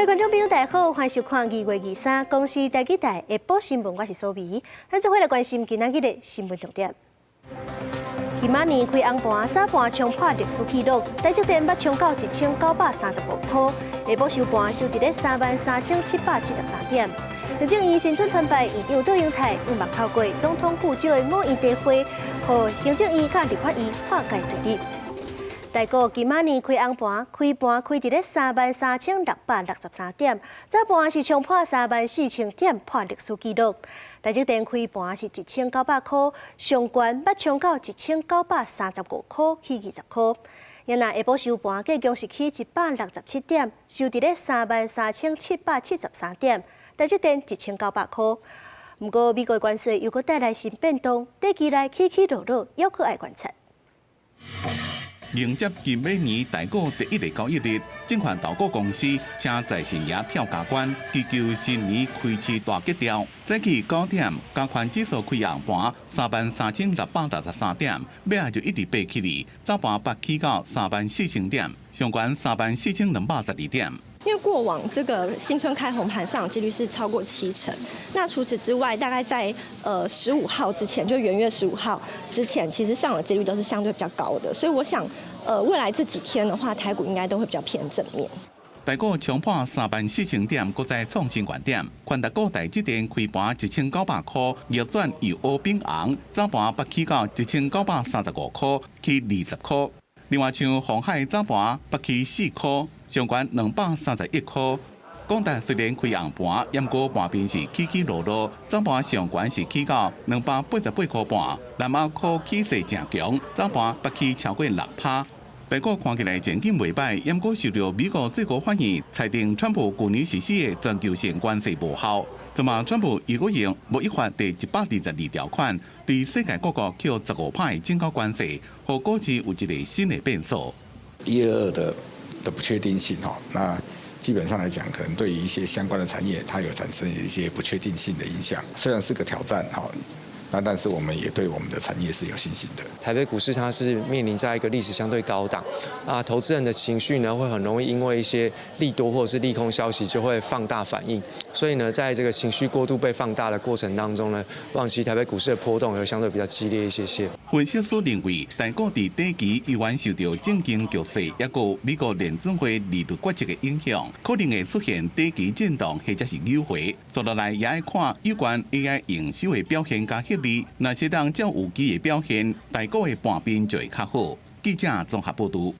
各位觀眾朋友，大家好，歡迎收看2月23公視台語台下晡新聞，我是蘇眉。咱做伙來關心今仔日的新聞重點。今仔年開紅盤，早盤衝破歷史紀錄，台積電欲衝到1935塊，下晡收盤收佇咧33,773點。行政院新春團拜院長卓榮泰有望透過總統府招的五院茶會，予行政院佮立法院化解對立。台股今仔年開紅盤，開盤開佇咧33,663點，早盤是衝破34,000點，破歷史紀錄。台積電開盤是1900塊，上懸欲衝到1935塊，起20塊。若下晡收盤，計共是起167點，收佇咧33,773點。台積電1900塊。毋過美國關稅又閣帶來新變動，短期內起起落落，猶閣愛觀察。迎接金馬年台股第一个交易日，證券投顧公司請財神爺跳加關，祈求新年開市大吉調。早起9點，加權指數開紅盤33,663點，尾仔就一直爬起來，早盤捌起到34,000點，上懸34,212點。因為過往這個新春開紅盤上漲幾率是超過七成，那除此之外，大概在十五號之前，就元月十五號之前，其實上漲幾率都是相對比較高的，所以我想，未來這幾天的話，台股應該都會比較偏正面。台股衝破34,000點，閣再創新高點。權值股台積電開盤1900塊，逆轉由烏變紅，早盤捌起到1935塊，起20塊。另外，像鴻海早盤捌起4塊，上懸231塊。廣達雖然開紅盤，毋過盤面是起起落落，早盤上懸是起到288塊半，南亞科起勢誠強，早盤捌起超過6趴。台股看起來前景袂䆀，毋過受著美國最高法院裁定川普舊年實施的全球性關稅無效，這馬川普如果用貿易法第122條款對世界各國扣15趴的進口關稅，予股市有一个新的變數。 122的不確定性吼，那基本上來講，可能對於一些相關的產業，它有產生一些不確定性的影響。雖然是個挑戰吼，那但是我們也對我們的產業是有信心的。台北股市它是面臨在一個歷史相對高檔，啊，投資人的情緒呢會很容易因為一些利多或者是利空消息就會放大反應，所以呢，在這個情緒過度被放大的過程當中呢，旺期台北股市的波動也會相對比較激烈一些些。分析師認為，台股佇短期依然受著政經局勢，抑閣美國聯準會利率決策的影響，可能會出現短期震盪或者是扭回。接落來也愛看有關 AI 營收的表現佮獲利，若是當照預期的表現，台股的盤面就會較好。記者綜合報導。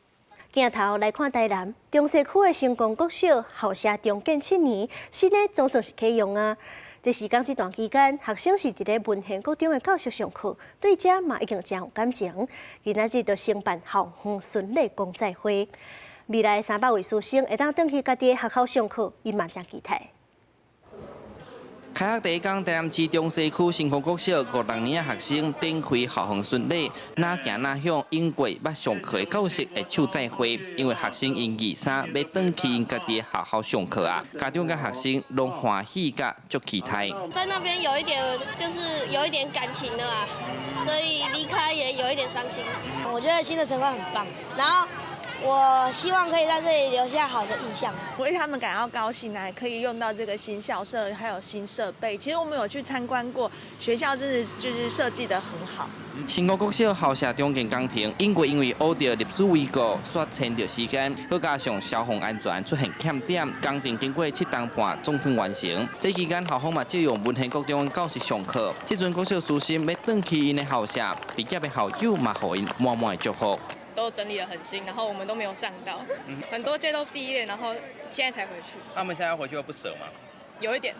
鏡頭來看台南中西區的成功國小校舍重建7年，新的總算是啟用啊！這時間這段期間，學生是佇咧文賢國中的教室上課，對這嘛已經誠有感情。今仔日就承辦校園巡禮公仔會，未來300位師生會當轉去家己的學校上課，𪜶嘛誠期待。開學第一工，台南市中西區成功國小五六年的學生展開校園巡禮，哪行哪響經過捌上課的教室的手載花，因為學生𪜶二三欲轉去𪜶家己的學校上課啊，家長佮學生攏歡喜佮足期待。在那邊有一點，就是有一點感情的啊，所以離開也有一點傷心。我覺得新的成功很棒，然後我希望可以在這裡留下好的印象，為他們感到高興啊！可以用到這個新校舍，還有新設備。其實我們有去參觀過，學校真的就是設計得很好。成功國小校舍重建工程，因為烏著歷史遺構，煞遷著時間，閣加上消防安全出現欠點，工程經過7冬半總算完成。這期間校方嘛借用文賢國中教室上課。這陣國小師生欲轉去𪜶的校舍，畢業的校友嘛，予𪜶滿滿的祝福。都整理得很新，然後我們都沒有上到，很多屆都畢業，然後現在才回去。他們現在回去會不捨嗎？有一點，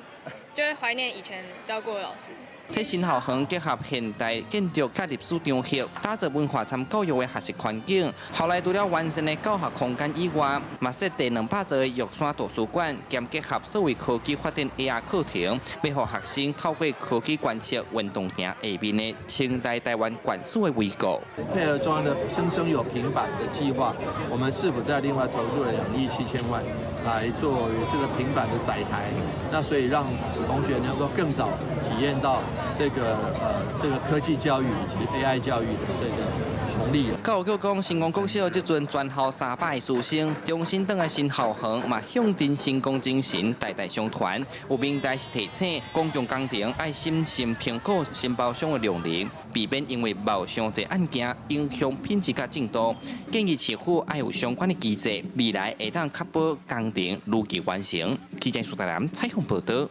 就會懷念以前教過的老師。這新校園結合現代建築佮歷史場域，打造文化參教育的學習環境。校內除了完善的教學空間以外，嘛設計200座的玉山圖書館，兼結合數位科技發展 AR 課程，欲予學生透過科技觀測運動場下面的清代台灣關署的遺構。配合中央的生生有平板的計劃，我們市府再另外投注了2億7千萬來作為這個平板的載台，那所以讓同學能夠更早體驗到這個科技教育以及 AI 教育的這個紅力。教育局講，成功國小這陣全校300個師生，重新轉來新校園，嘛向陣成功精神代代相傳。有明代是提醒公共工程愛審慎評估承包商的量能，避免因為冒傷濟案件影響品質佮進度。建議市府愛有相關的機制，未來會當確保工程如期完成。記者蘇大南採訪報導。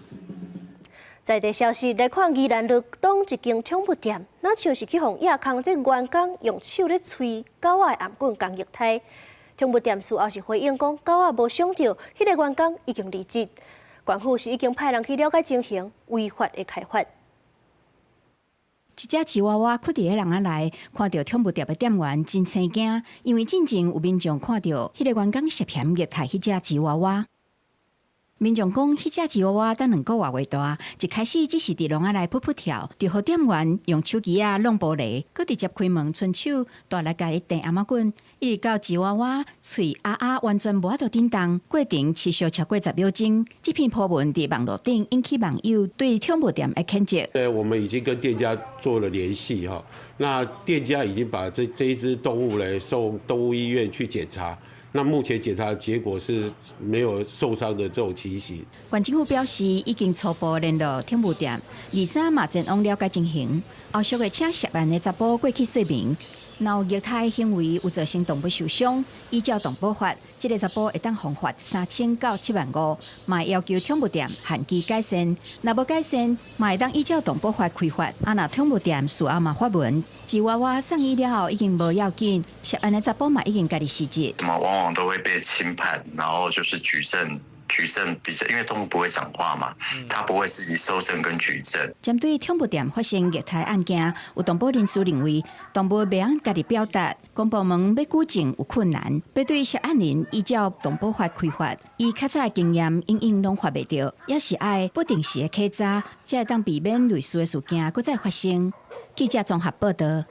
在地消息來看，宜蘭羅東一間寵物店，若像是去予野空這員工用手咧催狗仔的頷頸共液態。寵物店事後是回應講，狗仔無傷著，彼個員工已經離職。縣府是已經派人去了解情形，違法會開罰。一隻吉娃娃睏佇咧籠仔內，看著寵物店的店員真生驚，因為進前有民眾看著彼個員工涉嫌虐待彼隻吉娃娃。民眾講，彼隻吉娃娃才2個外月大，一開始只是佇籠仔內噗噗跳，就予店員用手機仔弄玻璃，閣直接開門伸手大力共伊掟頷頸，一直到吉娃娃喙啊啊完全無法度振動，過程持續超過10秒鐘。這篇 po 文佇網路頂引起網友對寵物店的譴責。對，我們已經跟店家做了聯繫哈，那店家已經把這一隻動物來送動物醫院去檢查。那目前檢查的結果是沒有受傷的這種情形。縣政府表示已經初步聯絡寵物店，而且嘛前往了解情形，後續會請涉案的查埔過去說明。若有虐待行為有造成動物受傷，依照動保法，這个查埔會當予罰3000到7萬5，嘛會要求寵物店限期改善。若無改善，嘛會當依照動保法開罰。啊，若寵物店事後嘛發文，吉娃娃送醫了後已經無要緊，涉案的查埔嘛已經家己辭職。往往都會被輕判，然後就是舉證。舉證比較，因為動物不會講話嘛，它不會自己搜證跟舉證。針對寵物店發生虐待案件，有動保人士認為，動物袂曉家己表達，公部門欲舉證有困難，欲對涉案人依照動保法開罰。以較早的經驗，永遠攏罰袂著，也是愛不定時的檢查，才會當避免類似的事件閣再發生。記者綜合報導。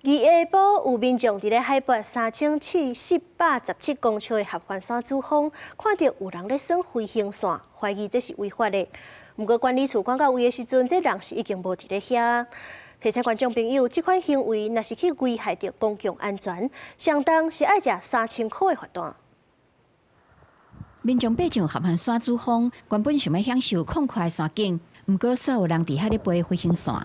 二下晡有民眾佇咧海拔3417公尺的合歡山主峰，看著有人咧耍飛行傘，懷疑這是違法的。毋過管理處趕到位的時陣，這人是已經無佇咧遐。提醒觀眾朋友，這款行為若是去危害著公共安全，相當是愛食3000箍的罰單。民眾爬上合歡山主峰，原本想欲享受曠闊的山景，毋過煞有人佇遐咧飛飛行傘。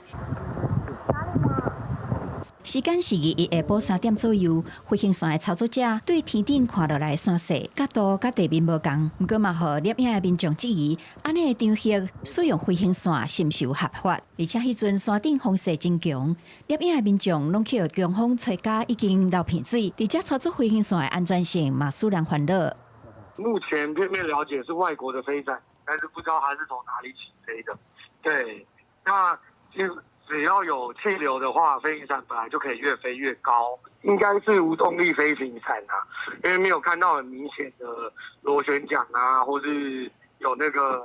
時間是21下晡3點左右，飛行傘的操作者對天頂看落來的山勢角度佮地面無仝，毋過嘛予攝影的民眾質疑，按呢的場合使用飛行傘是毋是有合法？而且彼陣山頂風勢真強，攝影的民眾攏去予強風吹甲已經流鼻水，佇遮操作飛行傘的安全性嘛使人煩惱。目前片面了解是外國的飛傘，但是不知道它是從哪裡起飛的。對，那就只要有氣流的話，飛行傘本來就可以越飛越高，應該是無動力飛行傘啊，因為沒有看到很明顯的螺旋槳啊，或是有那個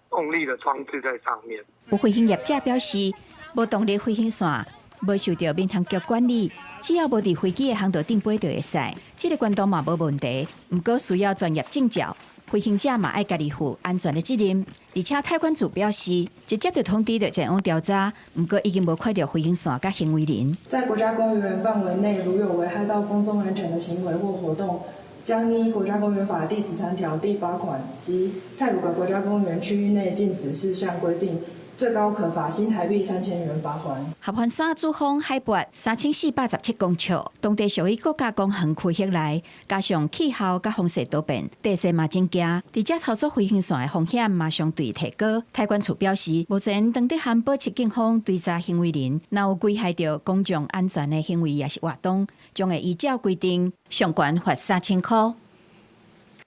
動力的裝置在上面。有飛行業者表示，無動力飛行傘無受著民航局管理，只要無佇飛機的航道頂飛就會使，這个懸度嘛無問題。毋過需要專業證照。飛行者嘛愛家己負安全的責任，而且太管處表示，一接著通知就前往調查，毋過已經無看著飛行傘佮行為人。在國家公園範圍內，如有危害到公眾安全的行為或活動，將依國家公園法第13條第8款及太魯閣國家公園區域內禁止事項規定，最高可罰新台幣3000元罰鍰。合歡山主峰海拔3417公尺，當地屬於國家公園區域內，加上氣候佮風勢多變，地勢嘛真驚，佇遮操作飛行傘的風險嘛相對提高。太管處表示，目前當地含保持警方追查行為人，若有危害著公眾安全的行為抑是活動，將會依照規定上懸罰3000箍。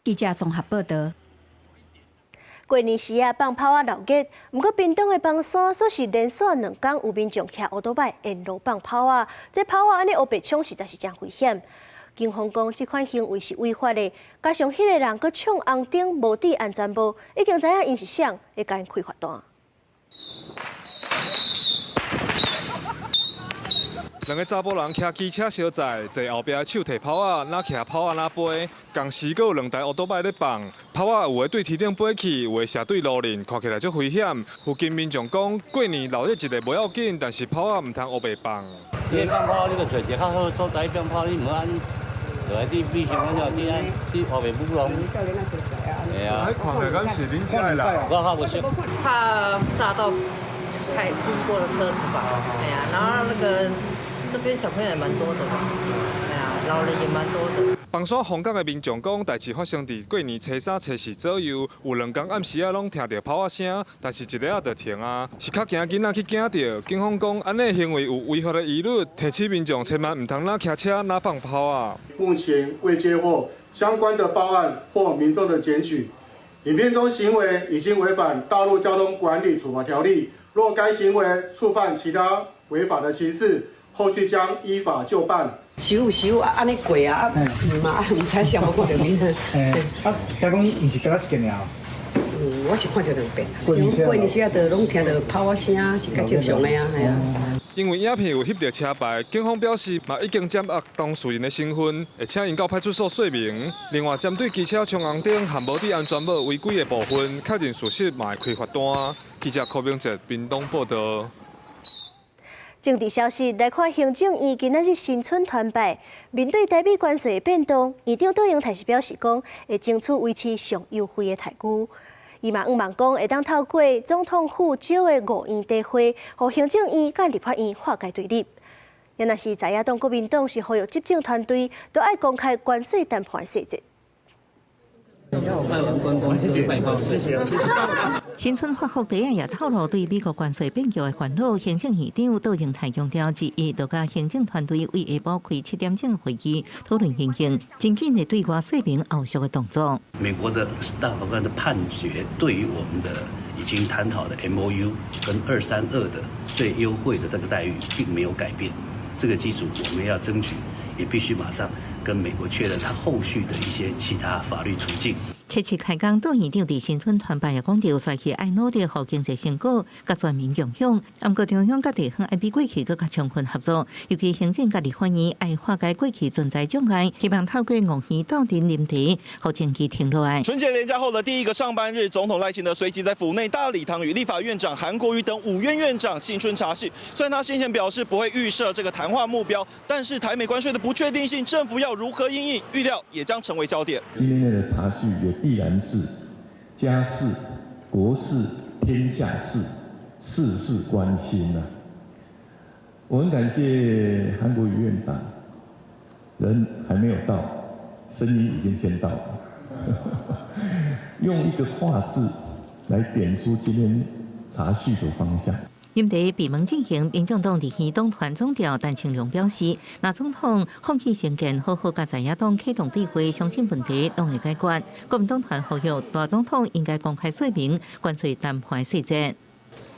記者綜合報導。過年時啊，放炮仔鬧熱，毋過屏東的枋山煞是連續2工有民眾騎烏多擺沿路放炮仔，這炮仔按呢烏白衝實在是真危險。警方講，這款行為是違法的，加上彼个人閣闖紅燈，無戴安全帽，已經知影𪜶是誰，會共𪜶開罰單。兩个查埔人騎機車相載，坐後壁手提炮仔，若騎炮仔若飛。仝時閣有兩台烏多擺咧放，炮仔有的對天頂飛去，有的射對路人，看起來足危險。附近民眾講，過年鬧熱一下無要緊，但是炮仔毋通烏白放。你放炮，你就揣一个較好所在放炮，你毋好按落來佇美上安怎，你按你外面舞弄。對啊。彼看起來敢是恁遮的人？我較無熟。怕炸到開經過的車子吧？對啊，然後那個這邊小朋友也蠻多的吧？對啊，老人也蠻多的。枋山鳳港的民眾講，代誌發生佇過年初三、初四左右，有兩工暗時仔攏聽著炮仔聲，但是一下仔就停啊，是較驚囡仔去驚著。警方講，按呢行為有違法的疑慮，提醒民眾千萬毋通哪騎車哪放炮仔。目前未接獲相關的報案或民眾的檢舉，影片中行為已經違反道路交通管理處罰條例，若該行為觸犯其他違法的情事，後續將依法就辦。燒燒啊，按呢過啊，啊，毋嘛，毋知啥無看著面。啊，聽講毋是干焦一件爾。嗯，我是看著兩遍。過年時啊，就攏聽著炮仔聲，是較正常的啊，係啊。因為影片有翕著車牌，警方表示嘛已經掌握當事人的身份，會請𪜶到派出所說明。另外，針對機車衝紅燈和無戴安全帽違規的部分，確認事實嘛會開罰單。記者柯明哲屏東報道。政治消息來看，行政院今仔日新春團拜，面對台美關稅的變動，院長卓榮泰是表示講，會爭取維持上優惠的待遇。伊嘛向望講，會當透過總統府招的五院茶會，予行政院佮立法院化解對立。若是在野黨國民黨是呼籲執政團隊，都愛公開關稅談判細節。新春發福第一也透露對美國關稅變局的煩惱。行政院長卓榮泰強調，之一就佮行政團隊為下晡開7點鐘會議討論情形，真緊會對外說明後續的動作。美國的大法官的判決對於我們的已經談好的 MOU 跟232的最優惠的這個待遇並沒有改變，這個基礎我們要爭取，也必須馬上跟美國確認他後續的一些其他法律途徑。七七開講，卓院長佇新春團拜也講著，煞去愛努力，予經濟成果佮全民共享。毋過中央佮地方愛比過去閣較充分合作，尤其行政佮立法院愛化解過去存在障礙，希望透過五院鬥陣啉茶，予經濟停落來。春節連假後的第一個上班日，總統賴清德隨即在府內大禮堂與立法院長韓國瑜等五院院長新春茶敘。雖然他先前表示不會預設這個談話目標，但是台美關稅的不確定性，政府要如何因應，預料也將成為焦點。今天的茶敘也必然是家事、國事、天下事，事事關心啊！我很感謝韓國瑜院長，人還沒有到，聲音已經先到了，用一個話字來點出今天茶敘的方向。因佇閉門進行，民眾黨立院黨團總召陳清龍表示，若總統放棄成見，好好佮在野黨啟動對話，相信問題攏會解決。國民黨團呼籲大總統應該公開說明關稅談判細節。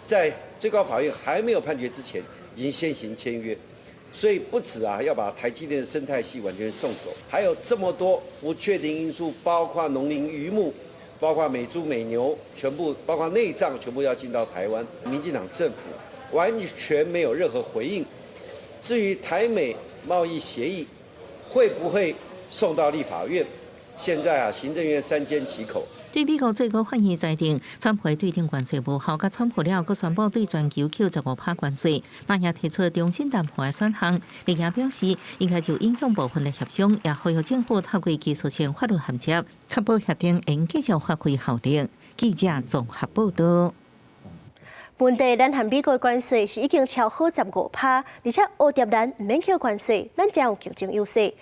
在最高法院還沒有判決之前，已經先行簽約，所以不止啊，要把台積電的生態系完全送走，還有這麼多不確定因素，包括農林漁牧。包括美豬美牛，全部包括內臟，全部要進到台灣。民進黨政府完全沒有任何回應。至於台美貿易協議會不會送到立法院？現在啊，行政院三緘其口。對美國最高法院裁定，川普對等關稅無效，佮川普了後，閣宣布對全球扣15%關稅，那也提出重新談判的選項。另外表示，應該就影響部分的協商，也呼籲政府透過技術性法律銜接，確保協定會繼續發揮效力。記者綜合報道。問題，咱和美國關稅是已經超過15%，而且蝴蝶蘭毋免扣關稅，咱真有競爭優勢。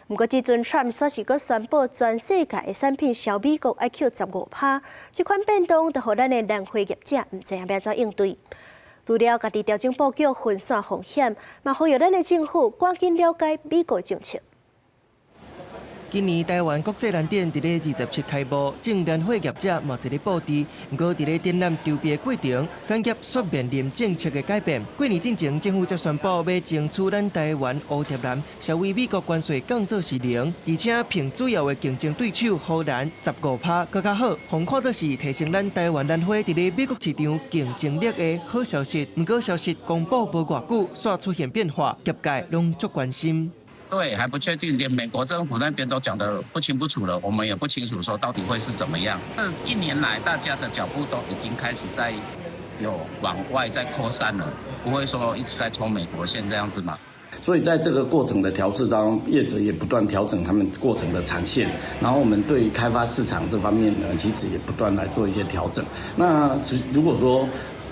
毋過，這陣 Trump 煞是閣宣布全世界的產品銷美國愛扣15%，這款變動就予咱的蘭花業者毋知影欲按怎應對。除了家己調整布局、分散風險，嘛呼籲咱的政府趕緊了解美國政策。今年台灣國際蘭展佇咧27開幕，種蘭花業者嘛佇咧布置。毋過佇咧展覽籌備的過程，產業煞面臨政策的改變。過年進前，政府才宣布欲爭取咱台灣蝴蝶蘭，銷對美國關稅降做是零，而且憑主要的競爭對手荷蘭15%閣較好，予看做是提升咱台灣蘭花佇咧美國市場競爭力的好消息。毋過消息公布無偌久，煞出現變化，業界攏足關心。對，還不確定，連美國政府那邊都講得不清不楚了，我們也不清楚說到底會是怎麼樣。這一年來，大家的腳步都已經開始在有往外在擴散了，不會說一直在衝美國線這樣子嘛。所以在這個過程的調試當中，業者也不斷調整他們過程的產線，然後我們對於開發市場這方面呢，其實也不斷來做一些調整。那如果說，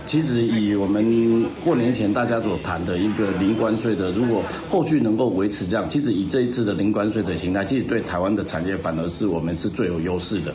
其實以我們過年前大家所談的一個零關稅的，如果後續能夠維持這樣，其實以這一次的零關稅的形態，其實對台灣的產業反而是我們是最有優勢的。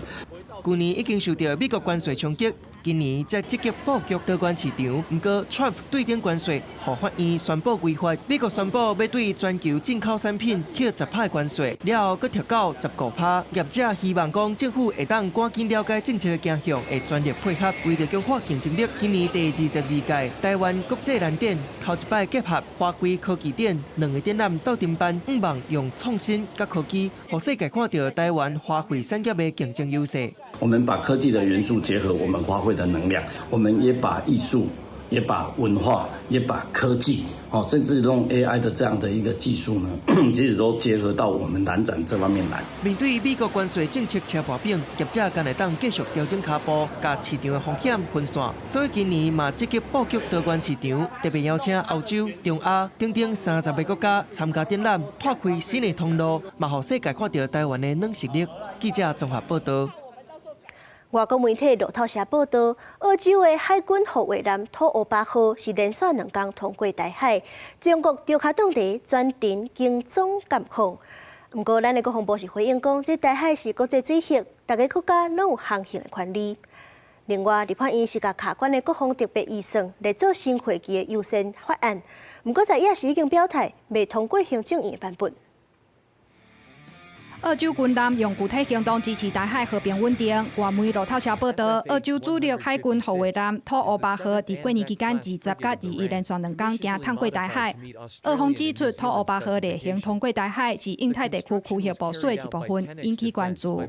去年已經受到美國關稅衝擊，今年才積極布局多元市場。毋過，Trump 對等關稅，予法院宣布違法。美國宣布欲對全球進口產品課10%關稅，了後閣調到15%。業者希望講政府會當趕緊了解政策的走向，會全力配合，為著強化競爭力。今年第22屆台灣國際蘭展頭一擺結合華貴科技展兩個展覽鬥陣辦，向望用創新佮科技，予世界看著台灣花卉產業的競爭優勢。我們把科技的元素結合我們花卉的能量，我們也把藝術、也把文化、也把科技，哦，甚至用 AI 的這樣的一個技術呢，其實都結合到我們蘭展這方面來。面對美國關稅政策車破餅，業者敢會當繼續調整跤步，共市場的風險分散。所以今年嘛積極布局多元市場，特別邀請歐洲、中亞等等30個國家參加展覽，拓開新的通路，嘛予世界看著台灣的軟實力。記者綜合報道。外國媒體路透社報道，澳洲的海軍護衛艦土烏巴號是連續2天通過台海，中國調跤當地全程跟蹤監控。毋過，咱的國防部是回應講，這台海是國際水域，逐个國家攏有航行的權利。另外，立法院是共卡關的國防特別預算來做新會期的優先法案，毋過在野是已經表態，袂通過行政院的版本。澳洲軍艦用具體行動支持台海和平穩定。外媒路透社報道，澳洲主力海軍護衛艦土烏巴號佇過年期間20佮21連續2天行探過台海。澳方指出，土烏巴號例行通過台海是印太地區區域部署的一部分，引起關注。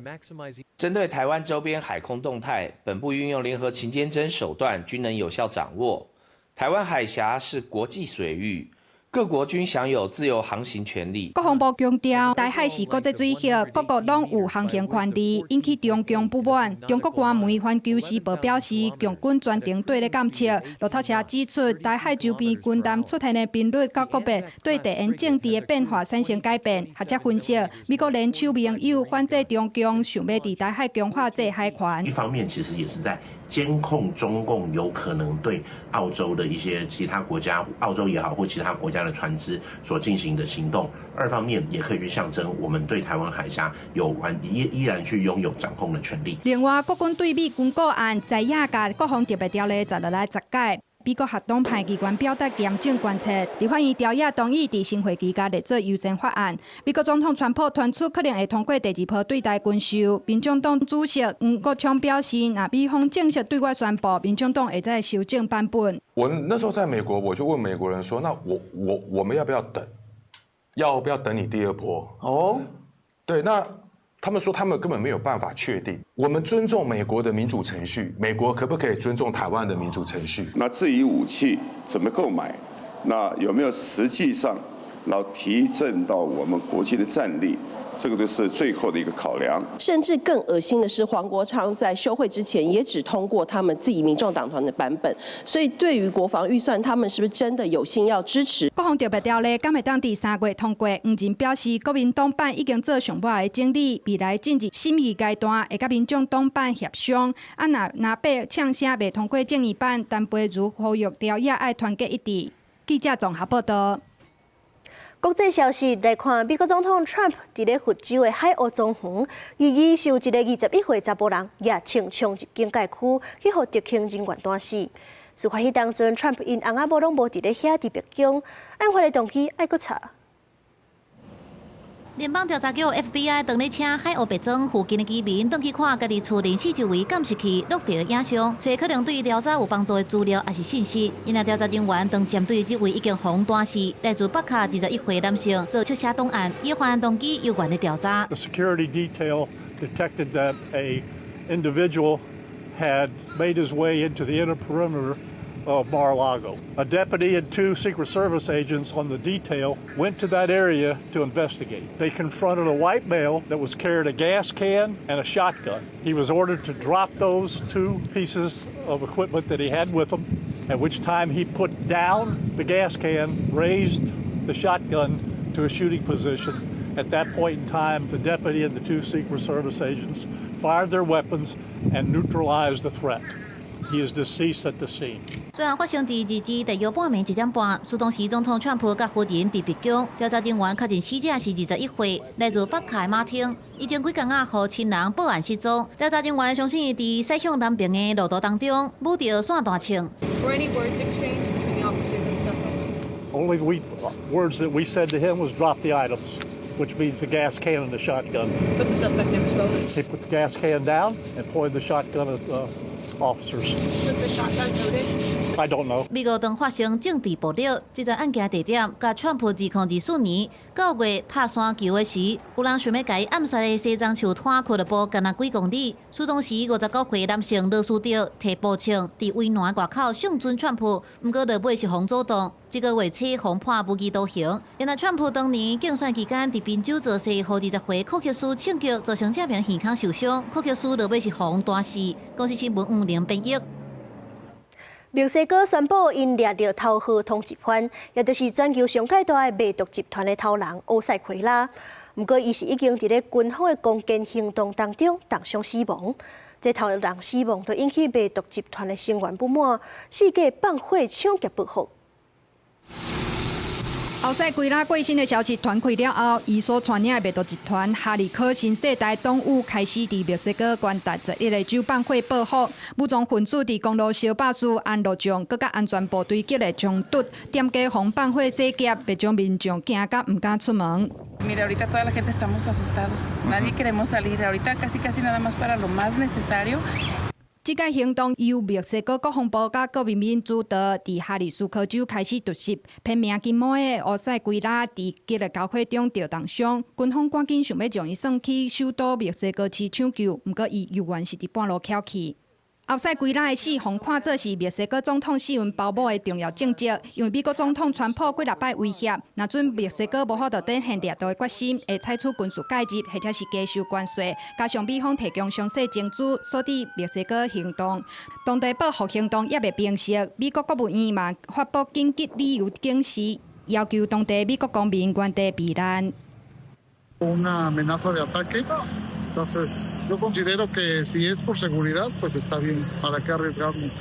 針對台灣周邊海空動態，本部運用聯合勤監偵手段，均能有效掌握。台灣海峽是國際水域。各國均享有自由航行權利。國防部強調，台海是國際水域，各國攏有航行權利，引起中共不滿。中國官媒《環球時報》表示，共軍全程綴咧監測。路透社指出，台海周邊軍艦出現的頻率佮國別，對地緣政治的變化產生改變。學者分析，美國聯手盟友反制中共，想欲佇台海強化制海權。一方面，其實也是在監控中共有可能對澳洲的一些其他國家，澳洲也好或其他國家的船隻所進行的行動。二方面也可以去象徵我們對台灣海峽有完依然去擁有掌控的權利。另外，國軍對美軍購案在野共國防特別條例摘落來拆解。美國合黨派議員表達嚴正關切，立法院朝野同意佇新會期共列做優先法案。美國總統川普傳出可能會通過第二波對台軍售，民進黨主席黃國昌表示，若美方正式對外宣布，民進黨會再修正版本。我那時候在美國，我就問美國人說：那我們要不要等？要不要等你第二波？哦，對，那。他們說他們根本沒有辦法確定。我們尊重美國的民主程序，美國可不可以尊重台灣的民主程序？那至於武器怎麼購買，那有沒有實際上然後提振到我們國際的戰力？這個就是最後的一個考量。甚至更噁心的是，黃國昌在休會之前也只通過他們自己民眾黨團的版本。所以對於國防預算，他們是不是真的有心要支持？國防特別條例敢會當佇3月通過？黃仁表示，國民黨版已經做上尾的整理，未來進入審議階段，會佮民眾黨版協商。啊，若藍白嗆聲袂通過政院版，陳培儒呼籲朝野愛團結一致。記者綜合報道。國際消息來看，美國總統 Trump 佇咧佛州的海鷗莊園，疑似有一個21歲查埔人攑槍衝入警戒區，去予特勤人員彈死。事發彼當陣，Trump 𪜶翁仔某攏無佇咧遐佇白宮，案發的動機愛閣查。聯邦調查局 FBI 當咧請海鷗別莊附近的居民轉去看家己厝內四周圍監視器錄著的影像，揣可能對調查有幫助的資料抑是信息。𪜶的調查人員當針對這位已經予人彈死、來自北卡21歲男性做側寫檔案，伊犯案動機猶原咧調查。 The security detail detected that a individual had made his way into the inner perimeter of Mar-a-Lago. A deputy and two Secret Service agents on the detail went to that area to investigate. They confronted a white male that was carrying a gas can and a shotgun. He was ordered to drop those two pieces of equipment that he had with him, at which time he put down the gas can, raised the shotgun to a shooting position. At that point in time, the deputy and the two Secret Service agents fired their weapons and neutralized the threat. He is deceased at the scene. 罪案發生佇二二日半暝1點半，當時總統川普佮夫人佇白宮，調查人員確認死者是21歲，來自北卡的馬丁。伊前幾工仔予親人報案失蹤，調查人員相信伊佇駛向南邊的路途當中，舞著散彈槍。 Were any words exchanged between the officers and the suspect? Only words that we said to him was "drop the items," which means the gas can and the shotgun. But the suspect never spoke? He put the gas can down and pointed the shotgun at the officers. Was the shotgun loaded? I don't know. 美國當發生政治暴力，這個案件地點佮川普2024年9月拍山球的時，有人想欲共伊暗殺的西裝樹攤俱樂部，干焦幾公里。出動時59歲男性羅斯德提步槍佇圍欄外口相準川普，毋過落尾是予阻擋。這個月初予判無期徒刑。原來川普當年競選期間佇賓州造勢，予20歲庫克斯銃擊，造成這名耳孔受傷。庫克斯落尾是予彈死。公視新聞黃玲編譯。墨西哥宣布，𪜶掠著頭號通緝犯，也就是全球上蓋大的賣毒集團的頭人奧賽奎拉。毋過，伊是已經佇咧軍方的攻堅行動當中重傷死亡。這頭人死亡，就引起賣毒集團的成員不滿，四界放火搶劫報復。奧賽奎拉過身的消息傳開了後，伊所帶領的賣毒集團哈利科新世代黨羽開始佇墨西哥關達11個州放火報復，武裝分子佇公路燒爆事按路障，閣佮安全部隊激烈衝突，店家予放火洗劫，袂少民眾驚甲毋敢出門。 Mira, ahorita toda la gente estamos asustados, nadie queremos salir, ahorita casi casi nada más para lo más necesario. 這個行動由墨西哥國防部佮國民兵主導，佇哈利斯科州開始突襲。編名金毛的奧賽奎拉佇激烈交火中著重傷，軍方趕緊想欲將伊送去首都墨西哥市搶救，毋過伊猶原是佇半路翹去。奧賽奎拉的死，予看做是墨西哥總統謝恩鮑姆的重要政績，因為美國總統川普幾若擺威脅，若準墨西哥無法度展現掠毒的決心，會採取軍事介入，或者是加收關稅，加上美方提供詳細情資，阻止墨西哥行動。當地報復行動猶未平息，美國國務院嘛發布緊急旅遊警示，要求當地美國公民原地避難。 Una amenaza de ataque, entonces yo considero que si es por seguridad, pues está bien, ¿para qué arriesgarnos?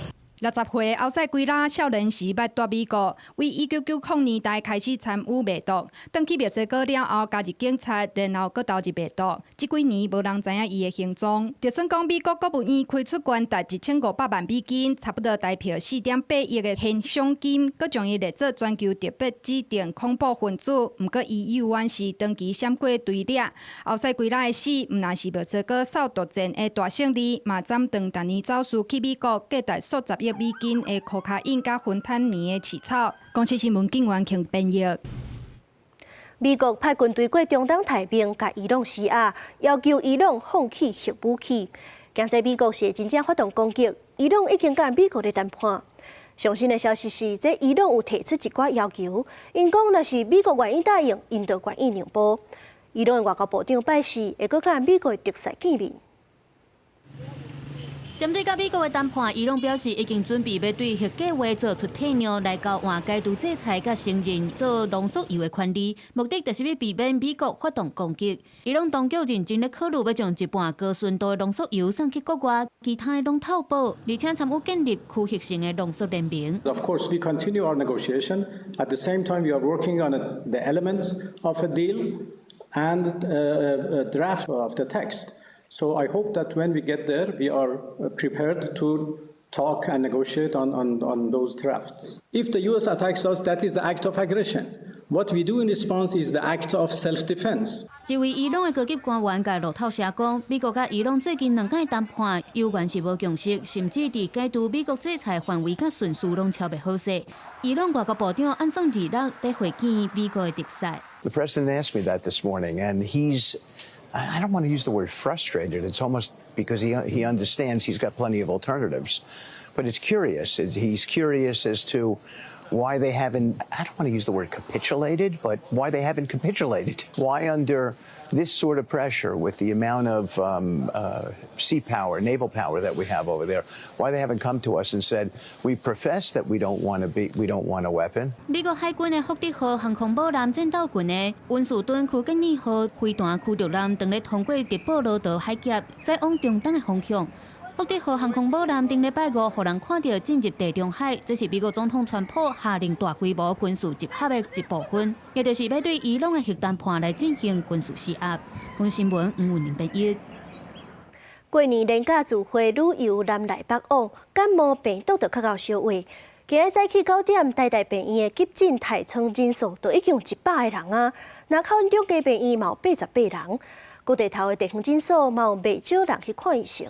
60歲奧賽奎拉少年時捌蹛美國，為1990年代開始參與賣毒，轉去墨西哥了後加入警察，然後閣投入賣毒。這幾年無人知影伊的行蹤。就算講美國國務院開出懸達1500萬美金，差不多台幣4.8億的懸賞金，閣將伊列做全球特別指定恐怖分子。毋過伊猶原是長期閃過追掠。奧賽奎拉的死，毋但是墨西哥掃毒戰的大勝利，嘛斬斷逐年走私去美國價值數十億美金的可卡因佮芬坦尼的市場。公視新聞警員慶編譯。美國派軍隊過中東刣兵，共伊朗施壓，要求伊朗放棄核武器。驚這美國是會真正發動攻擊，伊朗已經佮美國咧談判。上新的消息是，這伊朗有提出一寡要求，𪜶講若是美國願意答應，𪜶就願意讓步。伊朗的外交部長拜四會閣佮美國的特使見面。針對佮美國的談判，伊朗表示已經準備欲對核計畫做出退讓，來交換解除制裁佮承認做濃縮鈾的權利，目的就是欲避免美國發動攻擊。伊朗當局認真咧考慮欲將一半高純度的濃縮鈾送去國外，其他的攏套保，而且參與建立區域性的濃縮聯盟。 Of course, we continue our negotiation. At the same time, we are working on the elements of a deal and a draft of the text. So I hope that when we get there, we are prepared to talk and negotiate on those drafts. If the U.S. attacks us, that is the act of aggression. What we do in response is the act of self-defense. 一位伊朗的高級官員共路透社講，美國佮伊朗最近兩擺談判，猶原是無共識，甚至佇解除美國制裁範圍佮順序攏超袂好勢。伊朗外交部長按算二六欲會見美國的特使。 The president asked me that this morning, and he's I don't want to use the word frustrated. It's almost because he understands he's got plenty of alternatives. But it's curious. He's curious as to Why they haven't, I don't want to use the word capitulated, but why they haven't capitulated? Why under this sort of pressure, with the amount of sea power, naval power that we have over there, why they haven't come to us and said, we profess that we don't want to be, we don't want a weapon? 美國海軍的福德號航空母艦戰鬥群的溫士頓區間尼號飛彈驅逐艦，當咧通過直布羅陀海峽，駛往中東的方向。福德號航空母艦頂禮拜五，予人看著進入地中海，這是美國總統川普下令大規模軍事集合的一部分，也就是欲對伊朗的核談判來進行軍事施壓。公視新聞吳文玲編譯。過年連假聚會旅遊南來北往，感冒病毒就較𠢕相話。今日早起9點，台大病院的急診待床人數就已經有100個人啊，林口中家病院嘛有88人，高地頭的地方診所嘛有袂少人去看醫生。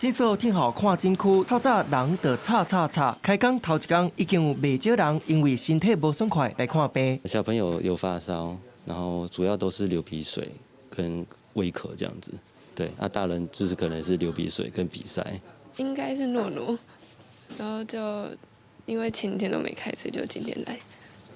診所天后看診區，透早人就吵吵吵。開工頭一工已經有袂少人因為身體無爽快來看病。小朋友有發燒，然後主要都是流鼻水跟微咳這樣子。對，啊，大人就是可能是流鼻水跟鼻塞。應該是諾諾，然後就因為前天都沒開，所以就今天來。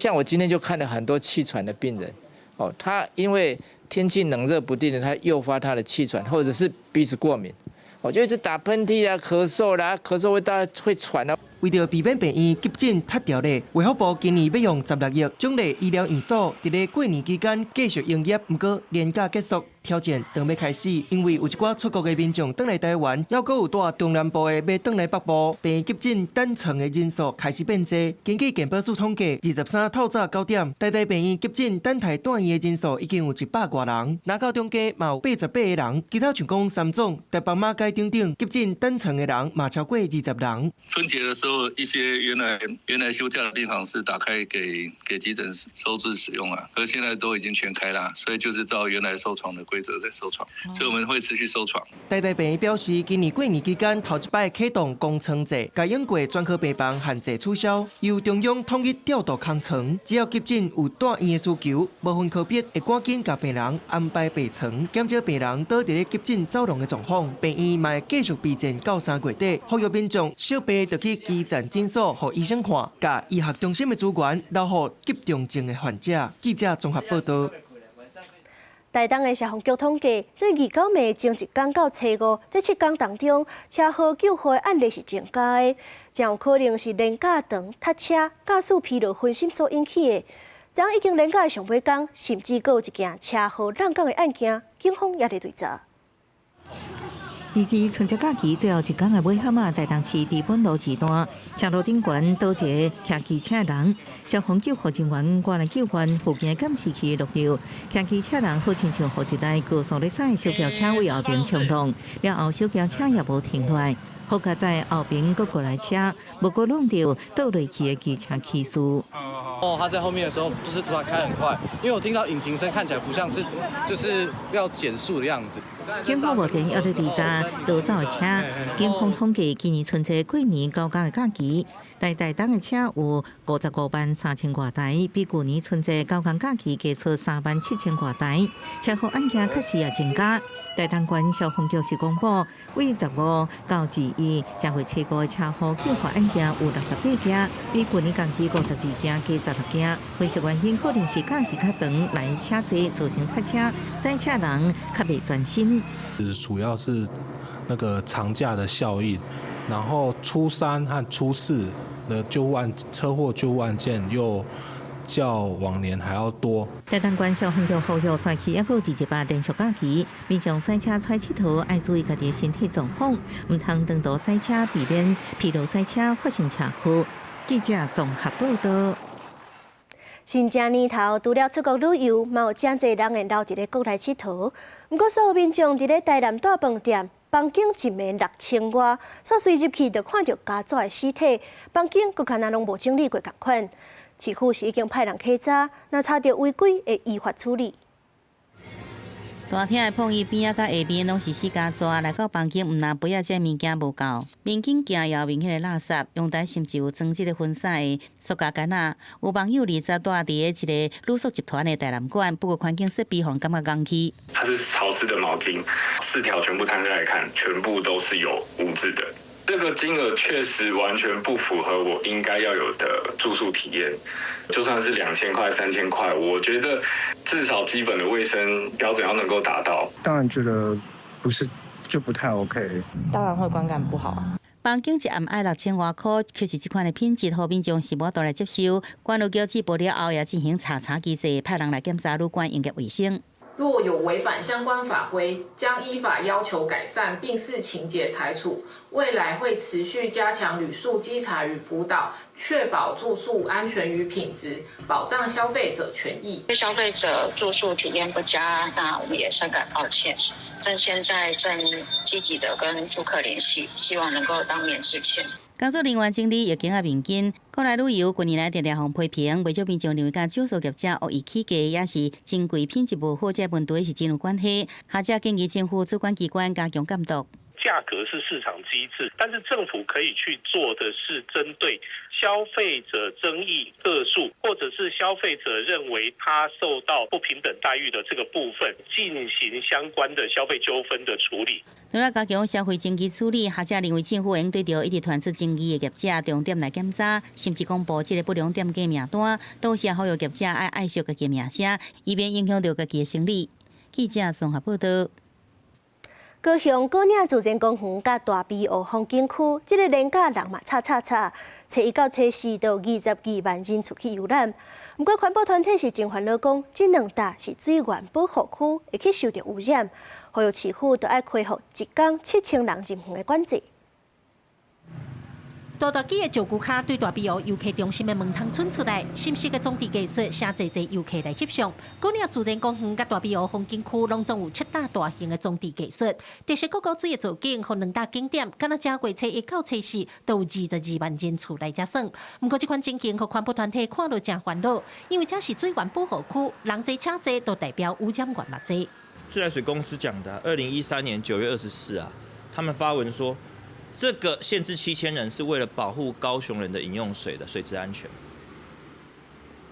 像我今天就看了很多氣喘的病人，哦，他因為天氣冷熱不定，他誘發他的氣喘，或者是鼻子過敏。我就一直打噴嚏啊，咳嗽啦，咳嗽會大會喘啊。為著避免病院急診塞牢咧，衛福部今年欲用16億獎勵醫療院所，佇咧過年期間繼續營業。毋過連假結束，挑戰當欲開始，因為有一寡出國的民眾轉來台灣，猶閣有蹛中南部的欲轉來北部，病院急診等床的人數開始變濟。根據健保署統計，23透早9點，台大病院急診等待住院的人數已經有100外人，林口中家嘛有88個人，其他像講三總、台北馬偕等等急診等床的人嘛超過20人。春節的時候，一些原來休假的病房是打開給急診收治使用啊，可是現在都已經全開啦，所以就是照原來收床的規則在收床，所以我們會持續收床。台大病院表示，今年過年期間頭一擺啟動公床制，共永過專科病房限制取消，由中央統一調度空床，只要急診有住院的需求，無分科別會趕緊共病人安排病床，減少病人倒佇咧急診走廊的狀況。病院嘛會繼續備戰到3月底，呼籲民眾小病就去基層診所予醫生看，共醫學中心的資源留予急重症的患者。記者綜合報道。台東的消防局統計，對29暝前一工到初五，這7工當中，車禍救護的案例是增加的，真有可能是連假長塞車、駕駛疲勞分心所引起的。昨已經連假的上尾工，甚至閣有一件車禍挵工的案件，警方也佇追查。二春節假期最後一工的尾暗仔，台東市知本路二段，車路頂懸倒一个騎機車人，消防救護人員趕來救援，附近的監視器錄著，騎機車人好親像予一台高速咧駛的小轎車對後爿衝撞，了後小轎車也無停落來，好佳哉後爿閣過來車，無閣挵著倒落去的機車騎士。哦，他在後面的時候就是突然開很快，因為我聽到引擎聲看起來不像是就是要減速的樣子。警方目前猶咧調查逃走的車。警方統計，今年春節過年9工的假期，來台東的車有55萬3千外台，比舊年春節九工假期加出3萬7千外台。車禍案件確實也增加。台東縣消防局是公布，對15到21，正月初五的車禍救護案件有68件，比舊年同期52件加16件。分析原因可能是假期較長，來車濟造成塞車，駛車人較袂專心。主要是那個長假的效應，然後初三和初四的救護案車禍救護案件又較往年還要多。台東縣消防局呼籲，山區猶閣有28連續假期，民眾駛車出𨑨迌，愛注意家己的身體狀況，毋通長途駛車，避免疲勞駛車發生車禍。記者綜合報道。新正年頭，除了出國旅遊，嘛有誠濟人會留佇咧國內𨑨迌。毋過，所有民眾佇咧台南大飯店房間一暝6000外，煞隨入去就看著膠紙的屍體，房間閣敢若攏無整理過仝款。市府是已經派人稽查，若查著違規會依法處理。大廳的膨椅邊仔佮下面攏是死膠紙，來到房間毋但杯仔這物件無夠，面鏡鏡後面彼个垃圾，陽台甚至有裝這个分散的塑膠桿仔。有網友20住佇咧一个旅宿集團的台南館，不過環境設備予人感覺戇去。它是潮濕的毛巾，四條全部攤開來看，全部都是有污漬的。這個金額確實完全不符合我應該要有的住宿體驗。就算是2000塊、3000塊，我覺得至少基本的衛生標準要能夠達到。當然覺得不是就不太 OK。當然會觀感不好。房間一暗愛6000外箍，卻是這款的品質，予民眾是無法度來接受。管理局接報了後，也進行查查機制，派人來檢查旅館營業衛生。若有違反相關法規，將依法要求改善，並視情節裁處。未來會持續加強旅宿稽查與輔導，確保住宿安全與品質，保障消費者權益。對消費者住宿體驗不佳，那我們也深感抱歉。正現在正積極的跟住客聯繫，希望能夠當面致歉。工作人員整理疫情仔面巾，國內旅遊近年來常常予批評，袂少民眾認為佮住宿業者惡意起價，也是真貴品質無好，這個問題是真有關係。學者建議政府主管機關加強監督。價格是市場機制，但是政府可以去做的是針對消費者爭議個數，或者是消費者認為他受到不平等待遇的這個部分，進行相關的消費糾紛的處理。除了加強消費爭議處理，學者認為政府應對著一直傳出爭議的業者重點來檢查，甚至公布這個不良店家名單，多謝呼籲業者愛愛惜家己名聲，以免影響著家己的生意。記者綜合報道。高雄果嶺自然公園佮大埤湖風景區，這个連假人嘛吵吵吵，初一到初四都有22萬人次去遊覽。毋過環保團體是真煩惱，講這兩搭是水源保護區，會去受著污染，呼籲市府著愛恢復一工7000人入園的管制。大大支的石龜跤對大埤湖遊客中心的門窗伸出來，新式的裝置藝術，誠濟濟遊客來翕相。果嶺自然公園佮大埤湖風景區攏總有七搭大型的裝置藝術，特色古高水的造景予兩大景點，敢若正月初一到初四都有22萬人次來遮耍。毋過這款情形，予環保團體看著誠煩惱，因為這是水源保護區，人濟車濟都代表污染源嘛濟。自來水公司講的，2013年9月24啊，他們發文說，這個限制7000人是為了保護高雄人的飲用水的水質安全。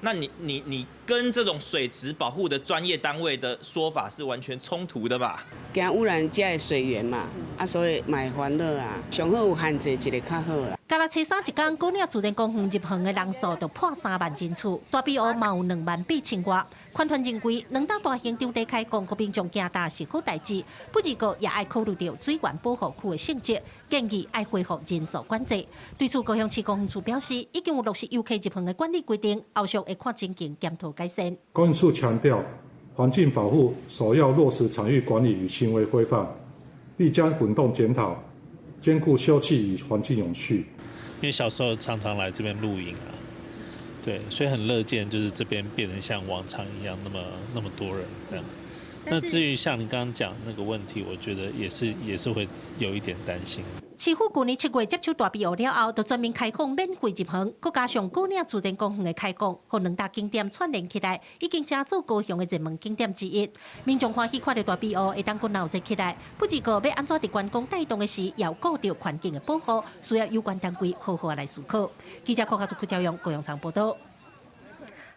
那你跟這種水質保護的專業單位的說法是完全衝突的吧？驚污染這个水源嘛，啊，所以嘛會煩惱啊。上好有限制一下較好啦。敢若初三一工，果嶺自然公園入園的人數就破3萬人次，大埤湖嘛有2萬8千外。環團認為，兩搭大型場地開放，予民眾驚焦是好代誌，不過也愛考慮著水源保護區的性質，建議愛恢復人數管制。對此，高雄市公園處表示，已經有落實遊客入園的管理規定，後續會看情形檢討改善。公園處強調，環境保護首要落實場域管理與行為規範，必將滾動檢討，兼顧休憩與環境永續。因為小時候常常來這邊露營啊，對，所以很樂見就是這邊變成像往常一樣那麼那麼多人這樣。那至於像你剛剛講那個問題，我覺得也是會有一點擔心。市府舊年7月接手大埤湖了後，就全面開放免費入園，閣加上果嶺自然公園的開放，予兩大景點串聯起來，已經成做高雄的熱門景點之一。民眾歡喜看著大埤湖會當閣鬧熱起來，不過欲按怎佇觀光帶動的時，也有顧著環境的保護，需要有關單位好好來思考。記者郭家竹、柯教勇、高陽昌報道。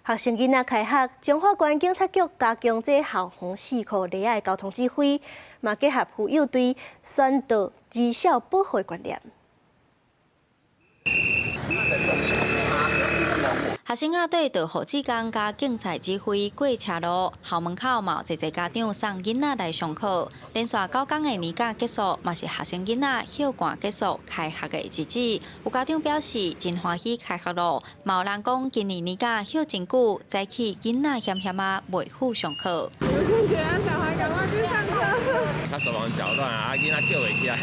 學生囡仔開學，彰化縣警察局加強這校園四箍犁仔的交通指揮，嘛結合婦幼隊宣導兒少保護觀念。學生仔對導護志工佮警察指揮過車路，校門口嘛有濟濟家長送囡仔來上課。連續9工的年假結束，嘛是學生囡仔歇寒結束開學的日子。有家長表示真歡喜開學囉，嘛有人講今年年假歇真久，早起囡仔嫌嫌仔袂赴上課。我覺得小孩趕快去上課。較手忙腳亂啊，囡仔叫袂起來。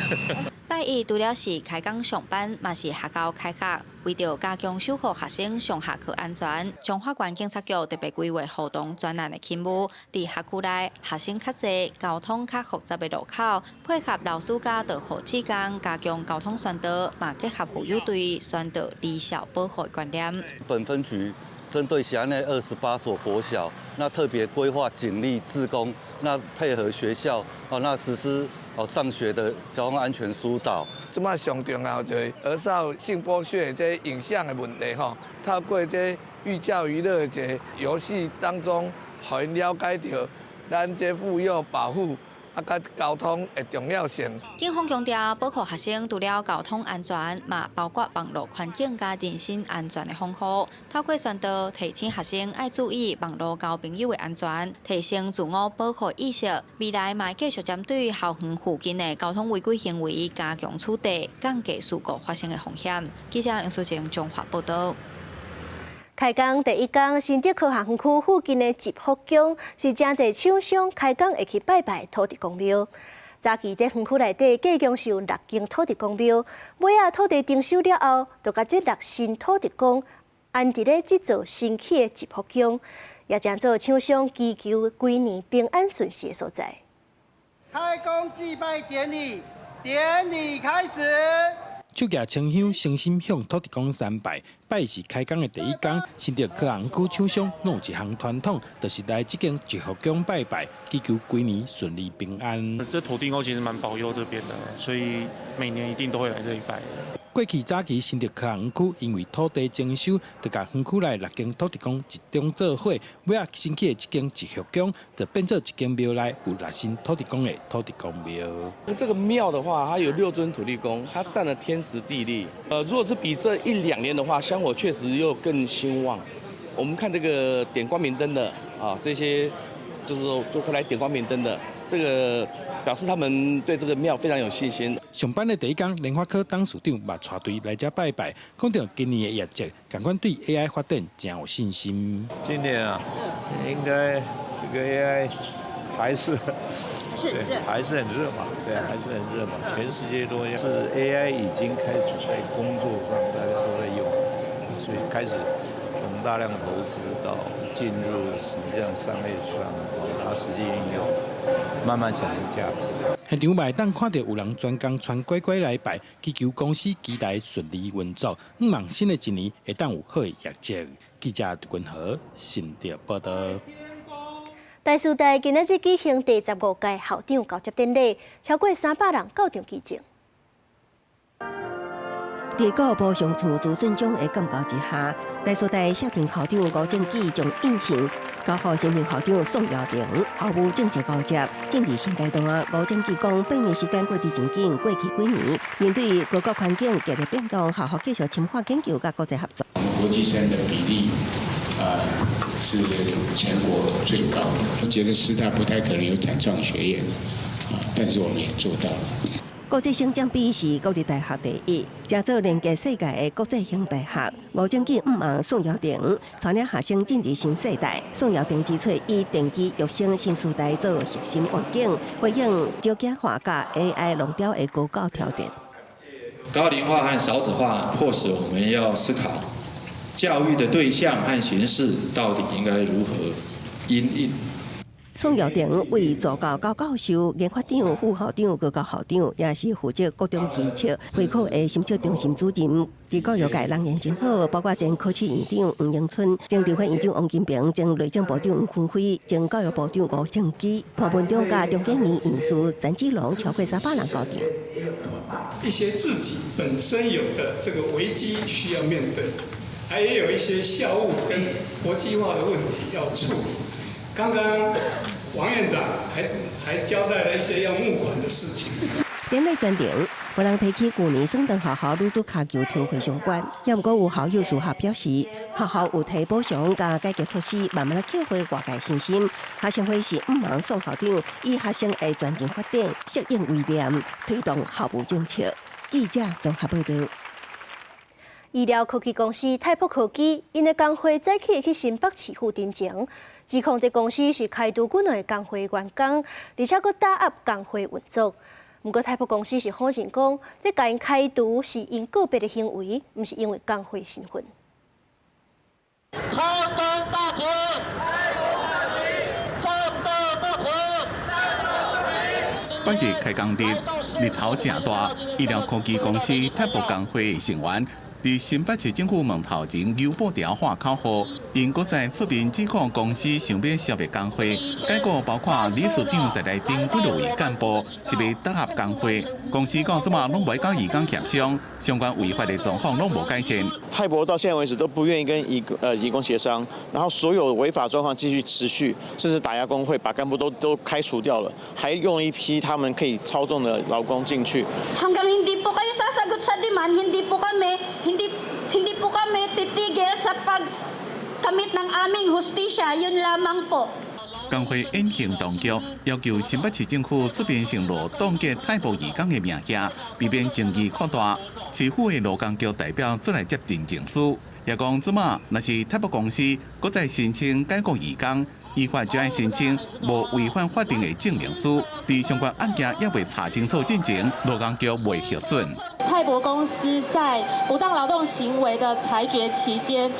拜一除了是開工上班，嘛是學校開學。為著加強守護學生上下課安全，彰化縣警察局特別規劃護童專案的勤務，佇學區內學生較濟、交通較複雜的路口，配合老師佮導護志工，加強交通宣導，嘛結合婦幼隊宣導兒少保護觀念。本分局針對轄內28所國小，那特別規劃警力志工，那配合學校哦，那實施哦上學的交通安全疏導。這擺上重要就是兒少性剝削這影像的問題吼，透過這寓教於樂的一個遊戲當中，予𪜶了解著咱這婦幼保護啊，佮交通的重要性。警方強調，保護學生除了交通安全，嘛包括網路環境佮人身安全的防護。透過宣導，提醒學生愛注意網路交朋友的安全，提升自我保護意識。未來嘛會繼續針對校園附近的交通違規行為加強處罰，降低事故發生的風險。記者楊淑靜綜合報導。開工第一工，新竹科學園區附近的集福宮是誠濟廠商開工會去拜拜土地公廟。早期這園區內底計共是有六間土地公廟，尾仔土地徵收了後，就共這六神土地公安佇咧這座新起的集福宮，也成做廠商祈求規年平安順遂的所在。開工祭拜典禮，典禮開始。手舉清香，誠心向土地公參拜，拜是開工的第一工。新竹科學園區廠商攏有一項傳統，就是來這間集福宮拜拜，祈求規年順利平安。這土地公其實蠻保佑這邊的，所以每年一定都會來這裡拜。過去早期新竹科學園區因為土地徵收，就共園區內六間土地公集中做伙，尾仔新起的這間集福宮就變做一間廟內有六神土地公的土地公廟。這個廟的話，它有六尊土地公，它佔了天時地利。如果是比這一兩年的話，香火確實又更興旺。我們看這個點光明燈的啊，這些就是說就會來點光明燈的，這個表示他們對這個廟非常有信心。上班的第一工，聯發科董事長嘛帶隊來遮拜拜，講著今年的業績，共款對 AI 發展誠有信心。今年啊，應該這個 AI 還是對，還是很熱嘛，對，還是很熱嘛，全世界都是 AI 已經開始在工作上大家都在用，所以開始從大量投資到進入實際上商業上，它實際應用，慢慢產生價值。現場嘛會當看著有人專工穿乖乖來拜，祈求公司期待順利運作，向望新的一年會當有好的業績。記者杜君和新竹報導。台師大今仔日舉行第15屆校長交接典禮，超過300人到場見證。佇國補償處朱俊忠的監教之下，台師大卸任校長吳正基將印信交予新任校長宋堯庭，校務正式交接，進入新階段。吳正基講，8年時間過得真緊，過去幾年面對各國環境劇烈變動，學校繼續深化研究佮國際合作。國際生的比例，是全國最高的。我覺得師大不太可能有產創學院，啊，但是我們也做到了。國際生佔比是國立大學第一，成做連結世界的國際型大學。吳正基向望宋堯庭帶領學生進入新世代。宋堯庭指出，以電機育成新時代做核心願景，回應少子化佮 AI 浪潮的高教挑戰。高齡化和少子化迫使我們要思考教育的對象和形式到底應該如何因應。宋堯庭為助教佮教授、研發長、副校長、高教校長，也是負責各種基測會考的審測中心主任。佇教育界人緣真好，包括前考試院長黃榮春、前立法院長王金平、前內政部長黃坤輝、前教育部長吳正基、潘文忠佮中研院院士陳志龍，超過300人到場。一些自己本身有的這個危機需要面對，還也有一些校務跟國際化的問題要處理。剛剛王院長還交代了一些要募款的事情。典禮全程，有人提起舊年聖燈學校女子跤球跳會相關，也毋過有校友事後表示，學校有提補償佮解決措施，慢慢來捡回外界信心。學生會是向望宋校長以學生的專長發展，適應為念，推動校務政策。記者綜合報導。醫療科技公司泰博科技，𪜶的工會早起去新北市府陳情，指控這公司是開除幾兩个工會員工，而且閣打壓工會運作。毋過泰博公司是否認講，這共𪜶開除是𪜶個別的行為，毋是因為工會身份。開工大吉！戰鬥不停！本日開工日，日頭誠大，醫療科技公司泰博工會成員，佇佇新北市政府門頭前油布條喊口號，𪜶閣再出面指控公司想欲消滅工會，解雇包括理事長在內等幾落位幹部，是欲打壓工會。公司講這馬攏袂佮移工協商，相關違法的狀況攏無改善。泰博到現在為止都不願意跟移工協商，然後所有違法狀況繼續持續，甚至打壓工會，把幹部都開除掉了，還用一批他們可以操縱的勞工進去。 Hanggang hindi po kayo sasagot sa demand, hindi po kami, hindi, hindi po kami titigil sa pagkamit ng aming hustisya, yun lamang po. 工會引行當局要求新北市政府出面承諾凍結泰博移工的名額，避免爭議擴大。市府的勞工局代表出來接陳情書，也講這馬若是泰博公司閣再申請解雇移工，依法就愛申請無違反法令的證明書。佇相關案件猶未查清楚進前，勞工局袂核准。泰博公司在不當勞動行為的裁決期間，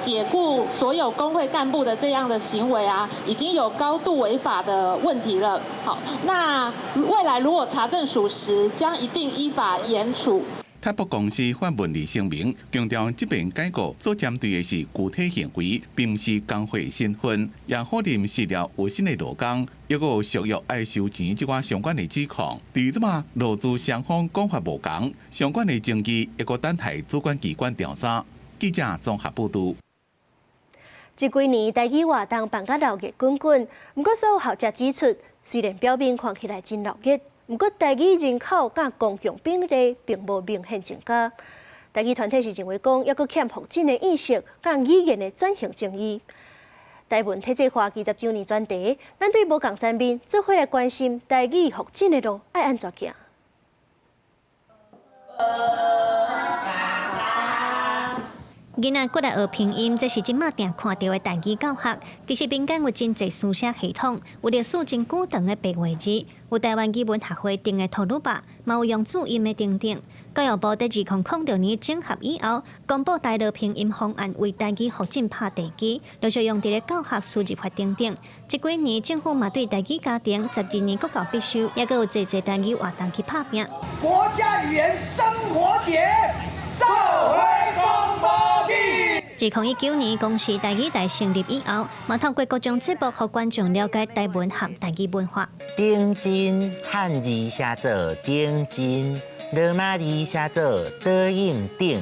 解雇所有工會幹部的這樣的行為啊，已經有高度違法的問題了。好，那未來如果查證屬實，將一定依法嚴處。泰博公司發文字聲明，強調這遍解雇所針對的是具體行為，並毋是工會身份，也否認設立有薪的勞工，抑閣有續約愛收錢這寡相關的指控。佇這馬勞資雙方講法無仝，相關的證據抑閣等待主管機關調查。記者綜合報導。這幾年台語活動辦甲鬧熱滾滾，毋過所有學者指出，雖然表面看起來真鬧熱，毋過台語人口佮公共比例並無明顯增加。台語團體是認為講，猶閣欠發展的意識佮語言的轉型正義。台文體制化20週年專題，咱對無仝層面做伙來關心台語發展的路愛按怎行。囡仔過來學拼音，這是這馬定看著的台語教學。其實民間有真濟書寫系統，有歷史真久長的白話字，有台灣語文學會定的圖魯巴，嘛有用注音的等等。教育部佇2006年整合以後，公布台羅拼音方案，為台語發展拍地基，陸續用佇咧教學輸入法等等。這幾年政府嘛對台語家庭12年國教必修，猶閣有濟濟台語活動去拍拚。國家語言生活節，做伙講母語。2019年公視台語台成立以後，嘛透過各種節目，予觀眾了解台文和台語文化。頂真漢字寫做頂真，羅馬字寫做德應頂，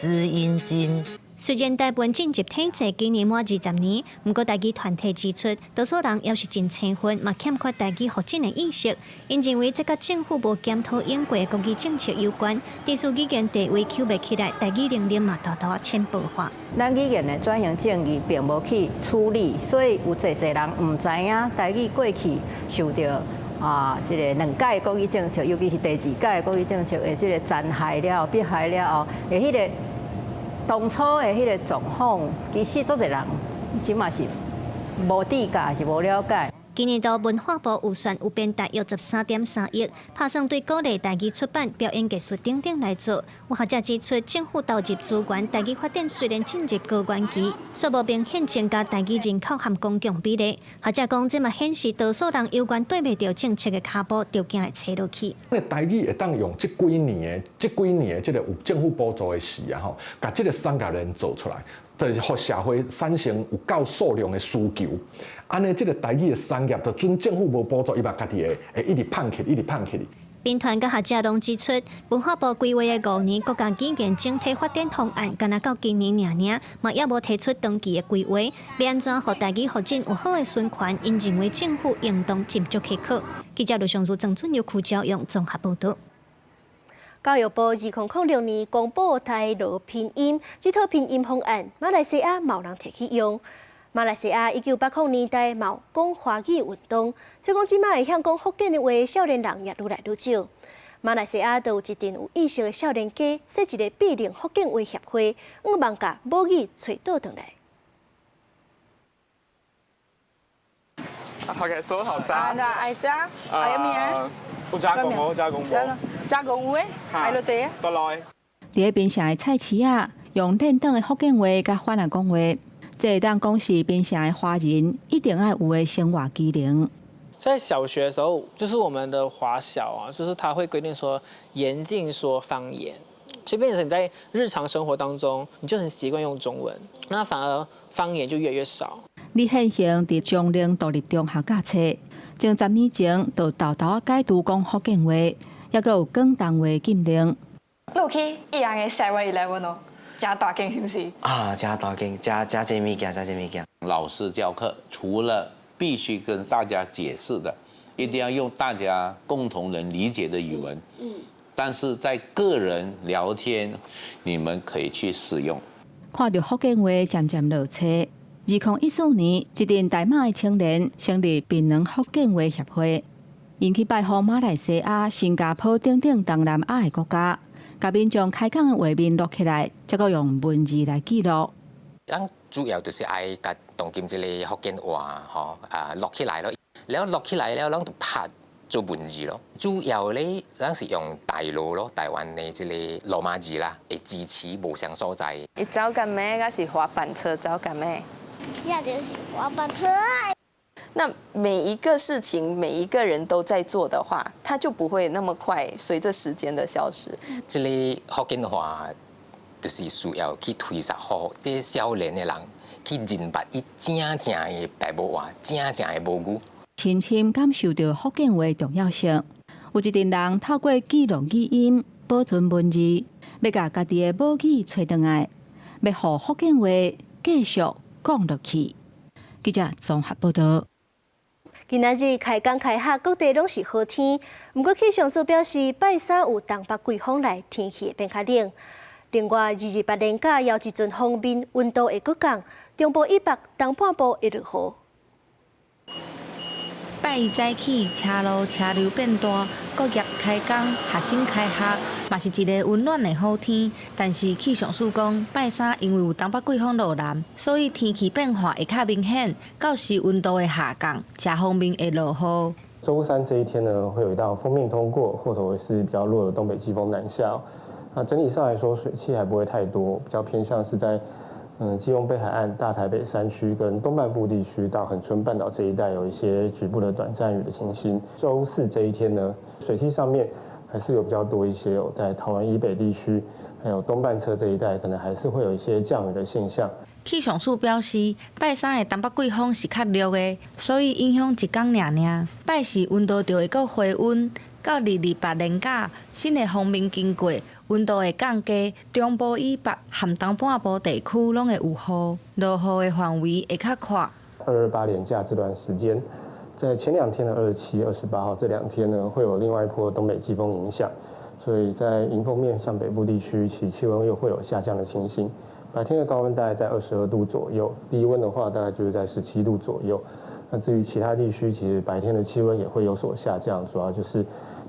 子音真。雖然台文進入體制今年滿20年，毋過台語團體指出，多數人猶是真生分，嘛欠缺台語發展的意識。𪜶認為這佮政府無檢討用過的國語政策有關，致使語言地位抾袂起來，台語能力嘛大大淺薄化。咱語言的轉型正義並無去處理，所以有濟濟人毋知影台語過去受著這个兩屆國語政策，尤其是第二屆國語政策的這个殘害了後、迫害了後，的彼个當初的彼个狀況，其實足濟人這馬是無知覺，是無了解。今年度文化部預算有編大約13.3億，拍算對鼓勵台語出版、表演藝術等等來做。有學者指出，政府投入資源，台語發展雖然進入高原期，卻無明顯增加台語人口和公共比例。學者講，這嘛顯示多數人猶原綴袂著政策的跤步，就驚會踩落去。那台語會當用這幾年的、這幾年的這個有政府補助的時啊，吼，共這個產業鏈做出來，就是予社會產生有夠數量的需求。按呢，這个台語的產業，就準政府無補助，伊嘛家己會會一直膨起，一直膨起。民團佮學者攏指出，文化部規劃的5年國家語言整體發展方案，敢若到今年爾爾，嘛猶無提出長期的規劃，欲按怎予台語發展有好的循環？𪜶認為政府應當斟酌許可。記者盧尚如、鄭俊佑、柯昭勇綜合報導。教育部2006年公布台羅拼音這套拼音方案，馬來西亞嘛有人提去用。馬來西亞1980年代嘛有講華語運動，所以講這馬會曉講福建話的少年人也愈來愈少。馬來西亞就有一陣有意識的少年家設一個庇靈福建話協會，向望共母語揣倒轉來。頭家說好炸。啊，愛炸，愛啥物啊？有加工無？加工無？加工有的，愛偌濟啊？多來。佇咧檳城的菜市仔，用練轉的福建話佮番仔講話，這會當講是檳城的華人一定愛有的生活技能。在小學的時候，就是我們的華小啊，就是他會規定說嚴禁說方言，所以變成你在日常生活當中，你就很習慣用中文，那反而方言就越來越少。李憲雄佇彰林獨立中學教冊，從10年前就沓沓仔改拄講福建話，猶閣有廣東話禁令。你有去義安的 Seven Eleven 哦，誠大間是毋是？啊，誠大間，誠誠濟物件，誠濟物件。老師教課，除了必須跟大家解釋的，一定要用大家共同能理解的語文。但是在個人聊天，你們可以去使用。看著福建話漸漸落冊。2014年，一陣大馬的青年成立檳榔福建話協會，𪜶去拜訪馬來西亞、新加坡等等東南亞的國家，共民眾開講的畫面錄起來，才閣用文字來記錄。咱主要就是愛共當今這个福建話吼啊錄起來咯，了錄起來了，咱就拍做文字咯。主要咧，咱是用大陸咯，台灣的這个羅馬字啦，會支持無相所在。伊走干咩？抑是滑板車走干咩？那就是滑板車。那每一個事情，每一個人都在做的話，它就不會那麼快隨着時間的消失。這个福建話就是需要去推捒，予這少年的人去認捌伊正正的白母話，正正的母語。深深感受著福建話重要性。有一陣人透過記錄語音、保存文字，欲共家己的母語揣轉來，欲予福建話繼續講落去。記者綜合報導。今仔日開工開學，各地攏是好天。毋過氣象署表示，拜三有東北季風來，天氣會變較冷。另外，二二八連假有一陣鋒面，溫度會閣降，中部以北、東半部會落雨。拜一早起，車路車流變大，各業開工，學生開學，嘛是一個溫暖的好天。但是氣象署講，拜三因為有東北季風落南，所以天氣變化會較明顯，到時溫度會下降，車鋒面會落雨。週三這一天呢，會有一道鋒面通過，後頭是比較弱的東北季風南下。那整體上來說，水汽還不會太多，比較偏向是在基隆北海岸、大台北山區跟東半部地區到恆春半島這一帶有一些局部的短暫雨的情形。週四這一天呢，水汽上面還是有比較多一些哦，在桃園以北地區，還有東半側這一帶，可能還是會有一些降雨的現象。氣象署表示，拜三的東北季風是較弱的，所以影響一天爾爾。拜四溫度就會閣回溫，到二二八連假，新的鋒面經過，溫度會降低，中部以北和東半部地區攏會有雨，落雨的範圍會較闊。 228連假這段時間，在前兩天的27、28號這兩天呢，會有另外一波東北季風影響，所以在迎風面向北部地區，其氣溫又會有下降的情形。白天的高溫大概在22度左右，低溫的話大概就是在17度左右。那至於其他地區，其實白天的氣溫也會有所下降，主要就是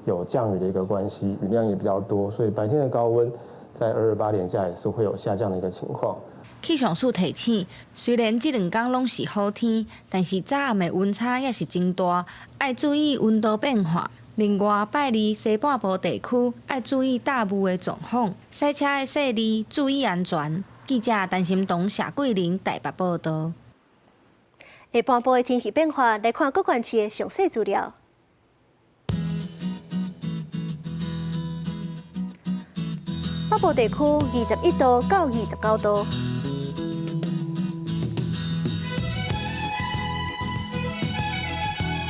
有降雨的一個關係，雨量也比較多，所以白天的高溫在二二八連假也是會有下降的一個情況。氣象署提醒，雖然這兩天攏是好天，但是早暗的溫差也是真大，愛注意溫度變化。另外，拜二西半部地區愛注意大霧的狀況，駛車的細膩注意安全。記者陳心彤、謝桂玲台北報導。下半部的天氣變化，來看各縣市的詳細資料。北部地區21度到29度。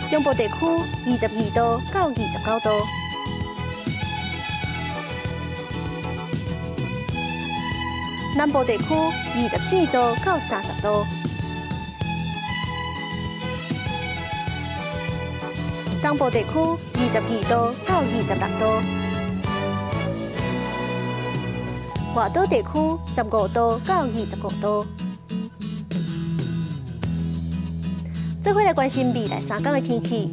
中部地區22度到29度。南部地區24度到30度。東部地區22度到26度。外島地區15度到25度。做伙來關心未來3天的天氣。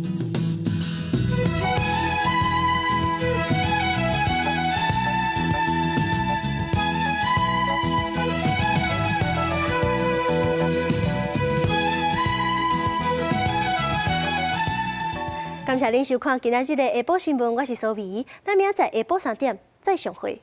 感謝恁收看今仔日的下晡新聞，我是蘇美，咱明仔載下晡3點再相會。